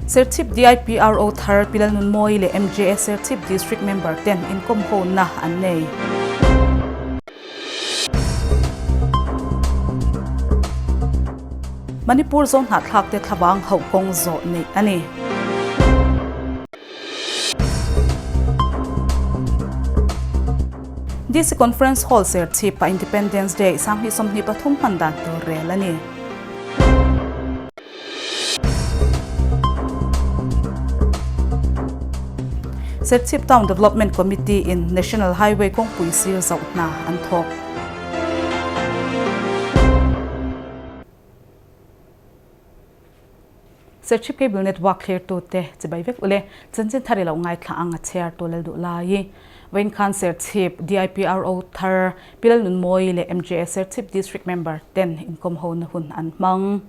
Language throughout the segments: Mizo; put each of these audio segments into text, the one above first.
Serchhip DIPRO thar Pi Lalnunmawii leh MJA Serchhip District member ten inkawm hona an nei. Manipur zawng hnahthlak te thlavang hauh kawng zawh neih a ni. DC Conference Hall Serchhip ah Independence Day 2023 hman dan tur rel a ni. Serchhip Town Development Committee in National Highway kawngpui sir zauh hna an thawk. Serchhip Cable Network thlirtute chibai vek ule chanchin thar i lo ngaithla ang a chhiar tu lal duh lai. Vawiin khan Serchhip DIPRO thar Pi Lalnunmawii leh MJA Serchhip District Member ten inkawm hona hun an hmang.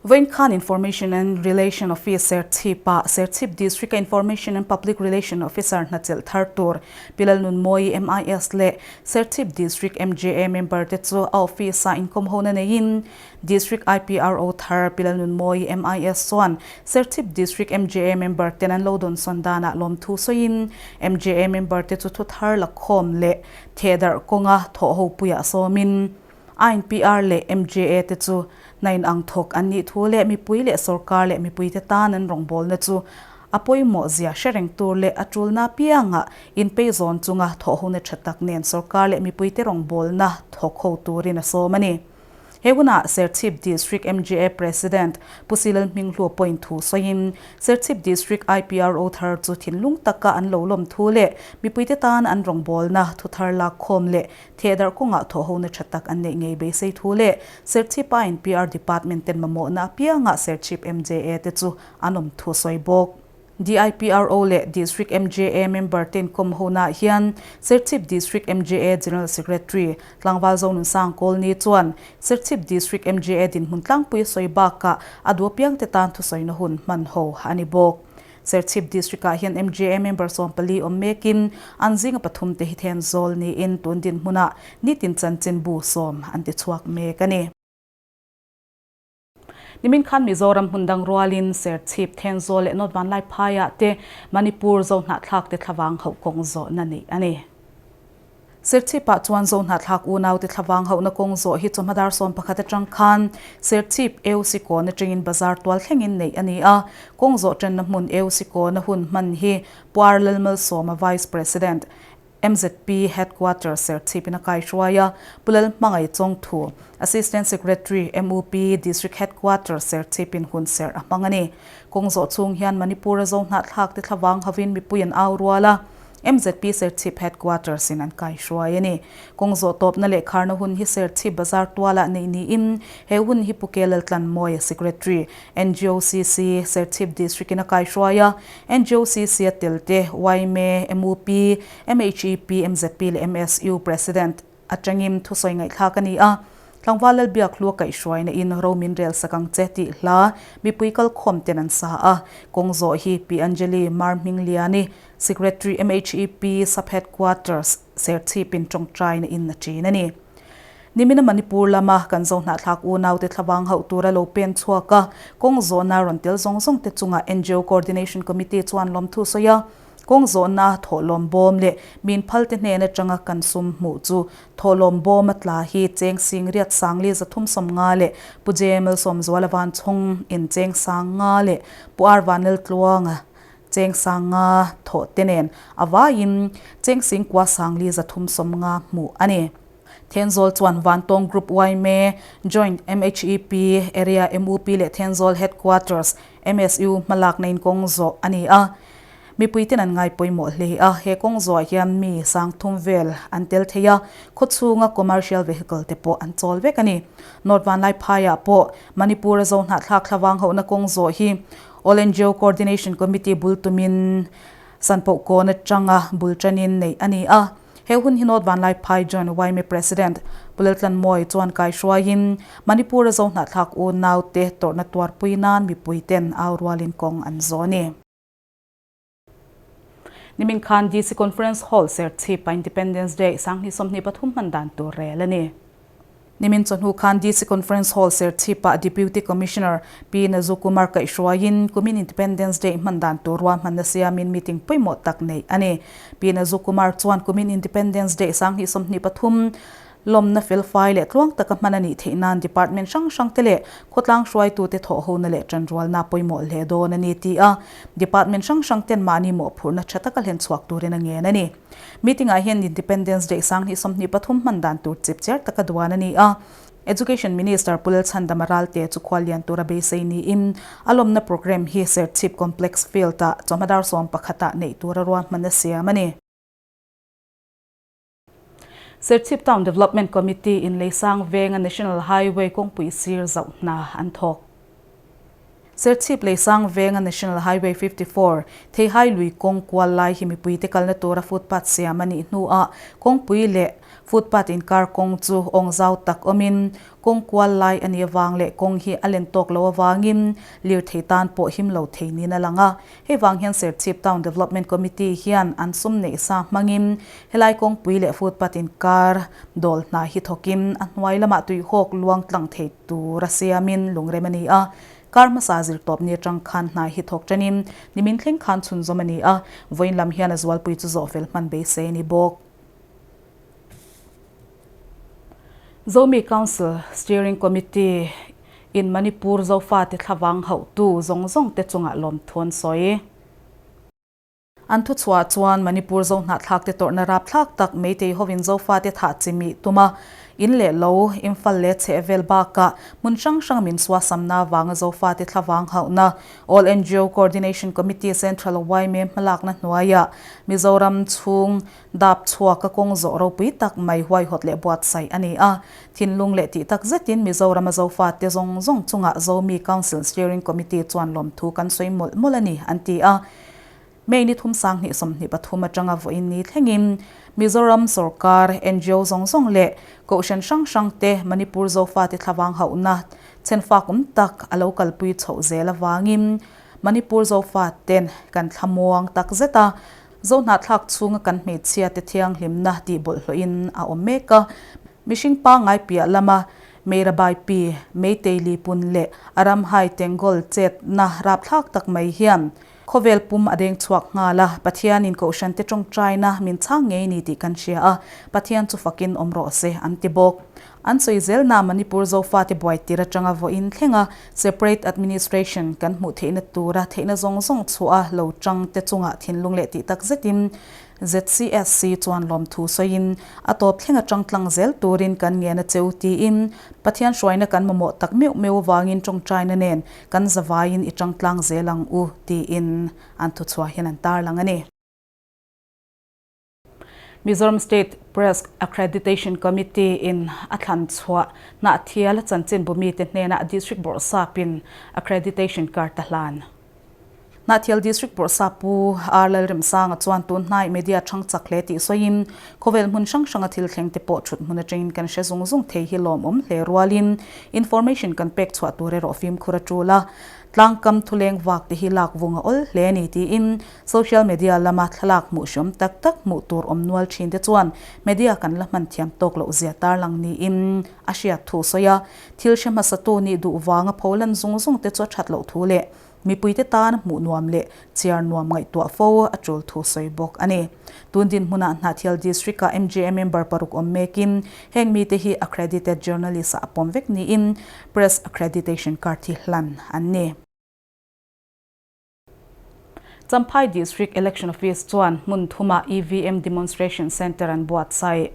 Vawiin khan Information and Relation Office Serchhip-ah Serchhip District-a Information and Public Relation Officer hnachelh thar tur Pi Lalnunmawii MIS leh Serchhip District MJA member te chu a office-ah inkawm hona neiin District IPRO thar Pi Lalnunmawii MIS chuan Serchhip District MJA member ten an lo dawnsawn danah lawmthu sawiin MJA member te chu thu thar lakhawm leh thehdarh kawnga thawhhopuiah sawmin INPR leh MJA te chu hnain ang thawk an nih thu leh mipui leh sorkar leh mipuite tan an rawngbawlna chu a pawimawh zia hre reng tur leh a tulna apiangah inpeizawn chunga thawhhona tha tak nen sorkar leh mipuite rawngbawlna thawk ho turin a sawm a ni. He hunah Serchhip District MJA President Pu Silal Hminghlu pawhin thu sawiin Serchhip District IPRO thar chu thinlung taka an lo lawm thu leh mipuite tan an rawngbawlna thu thar lakkhawm leh Thehdarh kawngah thawhhona tha tak an neih ngei beisei thu leh Serchhip a NPR Department ten mamawhna apiangah Serchhip MJA te chu an awm thu sawi bawk. DIPRO leh District MJA member ten kawm hona ah hian Serchhip District MJA General Secretary Tlangval Zonunsang Kawlni chuan Serchhip District MJA dinhmun tlangpui sawi bakah a duh apiangte tan thusawina hun hman ho a ni bawk. Serchhip District-ah hian MJA member 14 awm mekin an zinga pathum te hi Thenzawl niin tun dinhmunah nitin chanchinbu sawm an ti chhuak mek a ni. Nimin khan Mizoram hmun dang rualin Serchhip, Thenzawl leh North Vanlaiphaiah te Manipur Zohnahthlak te thlavang hauh kawng zawhna neih a ni. Serchhip-ah chuan Zohnahthlak unaute thlavang hauhna kawng zawh hi chawhma dar 11 atang khan Serchhip AOC kawn atangin bazar tual thlengin neih a ni a. Kawng zawh tanna hmun AOC kawna hun hman hi Puar Lalmalsawma Vice President, mzp Headquarters Serchhip-in a kaihruai a, Pu Lalhmangai Chawngthu, Assistant Secretary, mup District Headquarters Serchhip-in hunserh a hmang a ni. Kawng zawh chhung hian Manipur-a Zohnahthlak te thlavang hovin mipui an au rual a. Mzp Serchhip Headquarters in an kaihruai a ni. Kawng zawh tawpna leh kharna hun hi Serchhip Bazar tualah neih niin he hun hi Pu Ke Laltlanmawia Secretary, NGOCC, Serchhip District in a kaihruai a, NGOCC a telte yma, mup, MHEP, mzp leh MSU President atangin thusawi ngaihthlak a ni a, Tlangval Lalbiak Hlua kaihhruaina in ro min rel sak ang che tih hla mipui kalkhawm ten an sa a, kawng zawh hi Pi Anjali Marhmingliani, Secretary MHEP Sub Headquarters, Serchhip in tawngtaina in a ṭin a ni. Nimina Manipur lama kan Zohnahthlak unaute thlavang hauh tura lo pen chhuak a, kawng zawhna rawn tel zawng zawng te chungah ngo Coordination Committee chuan lawmthu sawi a, Kawng zawhna thawhlawm bawm leh min phalte hnen atanga kan sum hmuh chu thawhlawm bawm a tla hi cheng sing riat sangli 350 leh Pu Jemel Sawmzuala Vanchhawng in cheng 50 leh Pu Ar Vanlaltluanga cheng 50 thawh te nen a vaiin cheng sing kua sangli 350 hmuh a ni. Thenzawl chuan Vantawng Group yma, Joint MHEP, Area mup leh Thenzawl Headquarters MSU hmalakna in kawng zawh a ni a. Mipui ten an ngai pawimawh hle a, he kawng zawhah hian mi 3000 vel an tel thei a, khawchhunga commercial vehicle te pawh an chawl vek a ni. North Vanlaiphaiah pawh Manipur-a Zohnahthlak thlavang hauhna kawng zawh hi All ngo Coordination Committee bul tumin Sanpoh kawn atanga bul tanin neih a ni a. He hun hi North Vanlaiphai Joint yma President Pu Laltlanmawii chuan kaihruaiin Manipur-a Zohnahthlak unaute tawrhna tuarpui nan mipui ten au rualin kawng an zawh a ni. Nimin khan DC Conference Hall Serchhip-a Independence Day 2023 hman dan tur rel a ni. Nimin chawhnu khan DC Conference Hall Serchhip-ah Deputy Commissioner Pi Nazu Kumar kaihhruaiin kumin Independence Day hman dan tur ruahmanna siamin meeting pawimawh tak neih a ni. Pi Nazu Kumar chuan kumin Independence Day 2023 lawmna felfai leh tluang taka hman a nih theih nan department hrang hrang te leh khawtlang hruaitute thawhhona leh tanrualna pawimawh hle dawn a ni ti a, department hrang hrang ten mahni mawhphurhna tha taka hlen chhuak turin a ngen a ni. Meeting-ah hian Independence Day 2023 hman dan tur chip cher taka duan a ni a. Education Minister Pu Lalchhandama Ralte chu khuallian tura beisei niin a lawmna programme hi Serchhip Complex Field-ah chawhma dar 11 ah neih tura ruahman a siam a ni. Serchhip Town Development Committee in Leisang venga National Highway kawngpui sir zauh hna an thawk. Serchhip Leisang venga National Highway 54, Theihai lui kawng kual lai hi mipuite kalna tura footpath siam a nih hnuah kawngpui leh footpath inkar kawng chu awng zau tak awmin kawng kual lai a nih avang leh kawng hi a len tawk lo avangin lirthei tan pawh him lo thei niin a lang a. Hei vang hian Serchhip Town Development Committee hian an sum neih sa hmangin helai kawngpui leh footpath inkar dawl hna hi thawkin a hnuai lamah tuihawk luang tlang thei tura siamin lungrem a ni a. Kar hmasa zirtawp ni atang khan hna hi thawk tanin nimin thleng khan chhunzawm a ni a, vawiin lam hian a zualpui chu zawhfel hman beisei a ni bawk. Zomi Council Steering Committee in Manipur Zofate thlavang hauhtu zawng zawng te chungah lawmthu an sawi. An thuchhuah chuan Manipur Zohnahthlak te tawrhna rapthlak tak Meitei hovin Zofate thah chimih tuma in leh lo, Imphal leh chhehvel bakah hmun hrang hrang min suasamna avanga Zofate thlavang hauhna All ngo Coordination Committee Central yma hmalakna hnuaiah Mizoram chhung Dap chhuak a kawng zawh ropui tak mai huaihawt leh buatsaih a ni a. Thinlung leh tih tak zetin Mizoram a Zofate zawng zawng chungah Zomi Council Steering Committee chuan lawmthu kan sawi mawlh mawlh a ni, an ti a. May ni thum 2023 atanga vawiin ni thlengin Mizoram sorkar, ngo zawng zawng leh Kohhran hrang hrangte Manipur Zofate thlavang hauhna chhenfak awm tak a lo kalpui chhoh zel avangin Manipur Zofaten kan thlamuang tak zet a. Zohnahthlak chhunga kan hmeichhia te thianghlimna tih bawlhhlawhin a awm mek a, mihring pangngai piah lama Meirabai pi, Meitei Lipun leh Aramhai Tengol chetna rapthlak tak mai hian khawvel pum a deng chhuak nghal a, Pathianin Kohhran te tawngtaina min chhang ngei ni tih kan hria a, Pathian chu fakin awm rawh se an ti bawk. An sawi zelna Manipur Zofate buaitir atanga vawiin thlenga Separate Administration kan hmuh theihna tura theihna zawng zawng chhuah a lo tang te chungah thinlung leh tih tak zetin ZCSC chuan lawmthu sawiin a tawp thleng atang tlang zel turin kan ngen a cheu tiin Pathian hruaina kan mamawh tak meuh meuh avangin tawngtaina nen kan zavaiin i tang tlang zel ang u tiin an thuchhuah hian an tarlang a ni. Mizoram State Press Accreditation Committee in a thlan chhuah Hnahthial chanchin bumite hnenah District Bawrhsapin Accreditation Card a hlan. Hnahthial District Bawrhsap Pu R Lalremsanga chuan tun hnai media thang chak hle tih sawiin khawvel hmun hrang hranga thil thleng te pawh thut hmun atangin kan hre zung zung thei hi lawmawm hle rualin information kan pek chhuah tur erawh fimkhur a tul a, tlangkam thuleng vak te hi lak vung a awl hle a ni tiin Social media lama thlalak hmuh hriawm tak tak hmuh tur awm nual thin te chuan media kan la hman thiam tawk loh zia tarlang niin a hriat thu sawi a. Thil hre hmasatu nih duh vanga pholan zung zung te chu a that loh thu leh mipuite tan hmuh nuam leh chiar nuam ngaihtuah fo a tul thu sawi bawk a ni. Tun dinhmunah Hnahthial District-ah MJA member paruk awm mekin heng mite hi accredited journalist-ah a pawm vek niin Press Accreditation Card hi hlan an ni. Champhai District Election Office chuan hmun thumah EVM Demonstration Centre an buatsaih.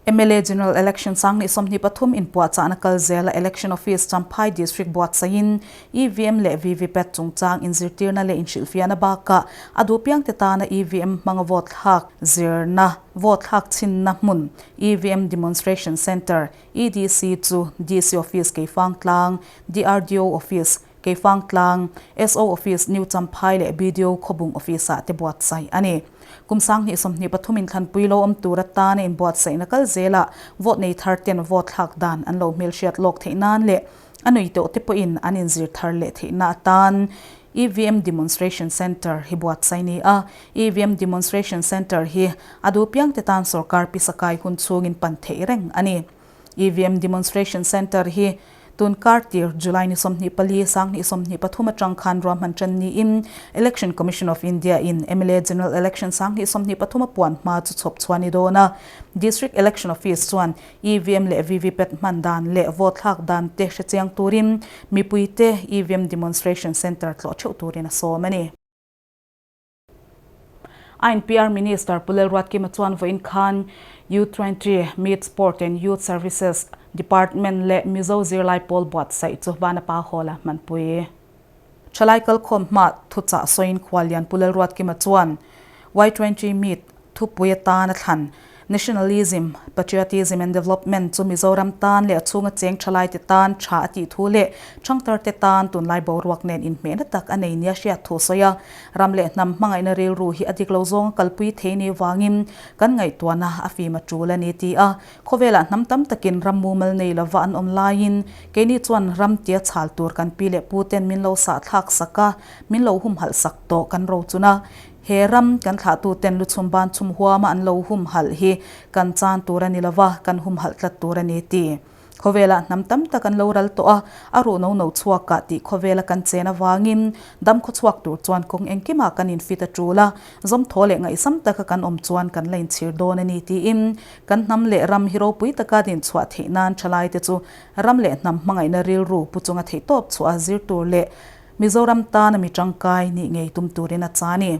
Mla General Election 2023 inpuahchahna kal zela Election Office Champhai District buatsaihin EVM leh VVPAT chungchang inzirtirna leh inhrilhfiahna bakah a duhpiangte tana EVM hmanga vote thlak zirna, vote thlak chhinna hmun EVM Demonstration Centre, EDC, chu DC Office Keifangtlang, DRDO Office, Keifang tlang, SO Office, New Champhai leh BDO Khawbung Office-ah te buatsaih a ni. Kum 2023 inthlanpui lo awm tur atana inbuatsaihna kal zelah vote nei thar ten vote thlak dan an lo hmelhriat lawk theih nan leh a nui tawh te pawhin an inzir thar leh theihna atan EVM Demonstration Centre hi buatsaih ni a. EVM Demonstration Centre hi a duhpiangte tan sorkar pisa kai hun chhungin pan theih reng a ni. EVM Demonstration Centre hi tun kar tir July ni 24, 2023 atang khan ruahman tan niin Election Commission of India in mla General Election 2023 a puan hma chu chhawp chhuah a ni dawn a. District Election Office chuan EVM leh VVPAT hman dan leh vote thlak dan te hrechiang turin mipuite EVM Demonstration Centre tlawh theuh turin a sawm a ni. INPR Minister Pu Lalruatkima chuan vawiin khan U-twenty Meet Sport and Youth Services Department leh Mizo zirlai pawl buatsaih chu Vanapa Hall-a hmanpui. Thalai kalkhawm hma thuchah sawiin Khuallian Pu Lalruatkima chuan Y-twenty Meet Thupui atana thlan, Nationalism, Patriotism and Development chu Mizoram tan leh a chhunga cheng thalaite tan tha a tih thu leh thangtarte tan tunlai boruak nen inhmehna tak a nei nia hriat thu sawi a. Ram leh hnam hmangaihna rilru hi a dik lo zawnga kalpui thei ni vangin kan ngaihtuahna a fim a tul a ni ti a. Khawvelah hnam tam takin ram mumal nei lova an awm laiin keini chuan ram tia chhal tur kan pi leh pu ten min lo sahthlak sak a, min lo humhalh sak tawh kan rochun a. He ram kan thlahtuten luchhum ban chhum huama an lo humhalh hi kan chan tur a ni lo va, kan humhalh tlat tur a ni ti. Khawvelah hnam tam tak an lo ral tawh a, a ruh no no chhuakah tih khawvela kan chen avangin dam khawchhuak tur chuan kawng engkimah kan infit a tul a, zawmthaw leh ngaihsam taka kan awm chuan kan la inchhir dawn a ni tiin kan hnam leh ram hi ropui taka dinchhuah theih nan thalaite chu ram leh hnam hmangaihna rilru pu chunga theihtawp chhuah a zir tur leh Mizoram tana mi tangkai nih ngei tum turin a cha a ni.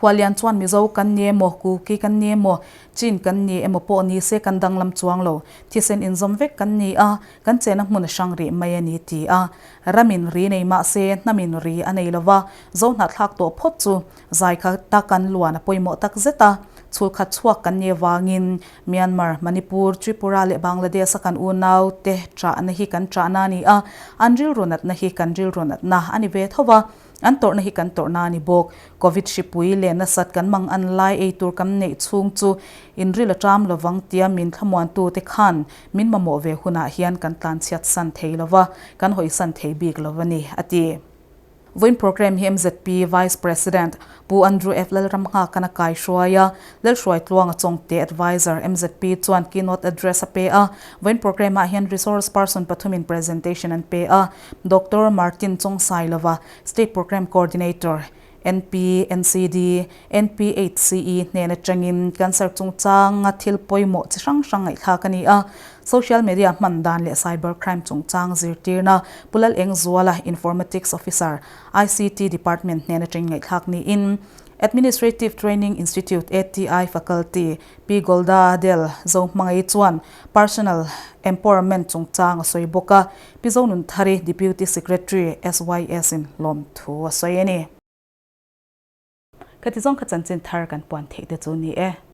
Khualian chuan Mizo kan ni emaw, Kuki kan ni emaw, Chin kan ni emaw pawh ni se kan danglam chuang lo. Thisen inzawm vek kan ni a, kan chena hmun a hrang rih mai a ni ti a. Ramin ri nei mah se hnamin ri a nei lo va, Zo hnahthlak tawh phawt chu zai kha ta kan luan a pawimawh tak zet a. Chhul khat chhuak kan ni avangin Myanmar, Manipur, Tripura leh Bangladesh a kan unau te ṭahna hi kan ṭahna a ni a, an rilru natna hi kan rilru natna a ni ve tho va, an tawrhna hi kan tawrhna a ni bawk. Covid hripui leh nasat kan mang an lai ei tur kan neih chhung chu inril a ṭam lovang tia min thlamuantu te khan min mamawh ve hunah hian kan tlanchhiat san thei lo va, kan hawisan thei bik lo a ni, a ti. Vawiin programme hi mzp Vice President Pu Andrew F. Lalramnghakan a kai hruai a, Lalhruaitluanga Chawngte Advisor mzp chuan keynote address a pe a. Vawiin programme ah hian resource person pathumin presentation an pe a, Doctor Martin Chawngsailova, State Programme Coordinator, NPNCD, NPHCE hnen atangin cancer chungchanga thil pawimawh chi hrang hrang ngaihthlak a ni a. Social media hman dan leh cyber crime chungchang zirtirna Pu Lal Engzuala, Informatics Officer, ICT Department hnen atangin ngaihthlak niin Administrative Training Institute, ATI, Faculty, Pi Golda Adel Zohmangai chuan Personal Empowerment chungchang a sawi bawk a. Pi Zonunthari, Deputy Secretary, SYS in lawmthu a sawi a ni. Khati zawng kha chanchin thar kan puan theih te chu ni e.